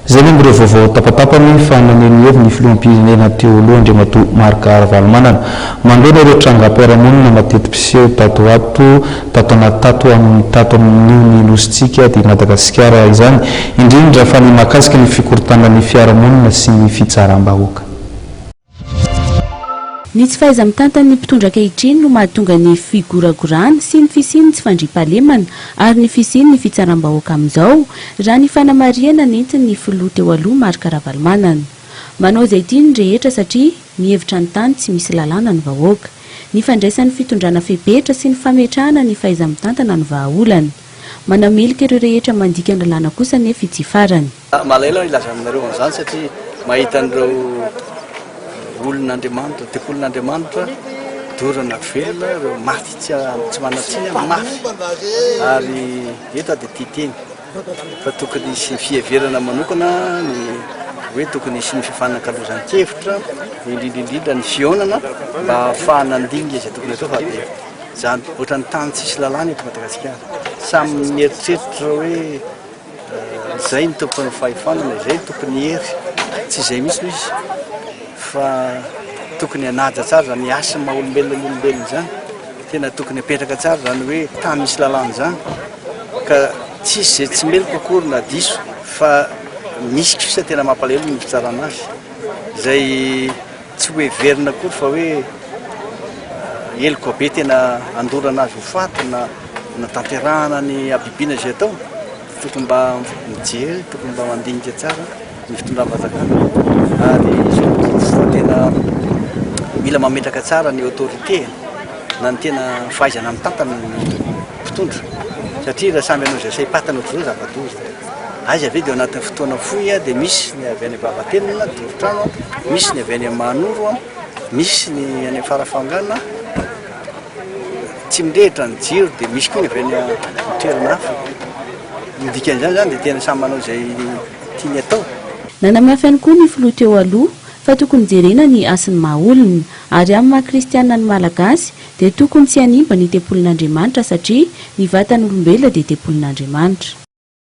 Izay ny amin'ireo vaovao tapatapany fa naneho ny heviny ny filoham-pirenena teo aloha Andriamatoa Marc Ravalomanana. Manoloana ireo trangam-piarahamonina mateti-piseho tato ho ato, tato anaty tato amin'ny tato amin'io ny Nosintsika dia i Madagasikara izany, indrindra fa ny mahakasika ny fikorontanan'ny fiarahamonina sy ny fitsaram-bahoaka. Ny tsy fahaiza-mitantan'ny mpitondra ankehitriny no mahatonga ny figoragorana sy ny fisian'ny tsy fandriampahalemana ary ny fisian'ny fitsaram-bahoaka amin'izao, raha ny fanamarihana nentin'ny filoha teo aloha Marc Ravalomanana. Manao izay tiany ny rehetra satria mihevitra ny tany tsy misy lalàna ny vahoaka. Ny fandraisan'ny fitondrana fepetra sy ny fametrahana ny fahaiza-mitantana no vahaolana. Manameloka ireo rehetra mandika ny lalàna kosa anefa ity farany. Malahelo aho hilaza aminareo an'izany satria mahita an'ireo olon'Andriamanitra, tempolin'Andriamanitra dorana velona, ireo maty tsy tsy manan-tsiny mafy. Ary eto aho dia tia teny fa tokony hisy fiheverana manokana ny hoe tokony hisy ny fifanakalozan-kevitra, indrindra indrindra ny fihaonana mba hahafahana handinika izay tokony atao fa dia izany ohatran'ny tany tsisy lalàna eto Madagasikara. Samy mieritreritra hoe Izay ny tompon'ny fahefana na izay ny tompon'ny hery, tsy izay mihitsy no izy fa tokony hanaja tsara izany hasin'ny maha olombelona ny olombelona izany, tena tokony hapetraka tsara izany hoe tany misy lalàna izany ka tsisy izay tsy meloka akory na diso fa misy kosa tena mampalahelo ny fitsarana azy izay Tsy ho heverina akory fa hoe heloka be tena handorana azy ho faty na hanatanterahana ny habibiana izay atao. Tokony mba mijery, tokony mba mandinika tsara ny fitondram-panjakana ary izao no hita fa tena mila mametraka tsara ny autorité na ny tena fahaizana mitantana ny mpitondra satria raha samy hanao izay saim-patany ohatr'izao zava-doza. Aiza ve dia ao anatin'ny fotoana fohy dia misy ny avy any Vavatenina, Dorotrano, misy ny avy any Mahanoro, misy ny any Farafangana, tsy mirehitra ny jiro dia misy koa ny avy any toerana hafa. Ny dikan'izany izany dia tena samy manao izay tiany atao. Nanamafy ihany koa ny filoha teo aloha fa tokony jerena ny hasin'ny maha olona ary amin'ny maha kristianina ny Malagasy dia tokony tsy hanimba ny tempolin'Andriamanitra satria ny vatan'olombelona dia tempolin'Andriamanitra.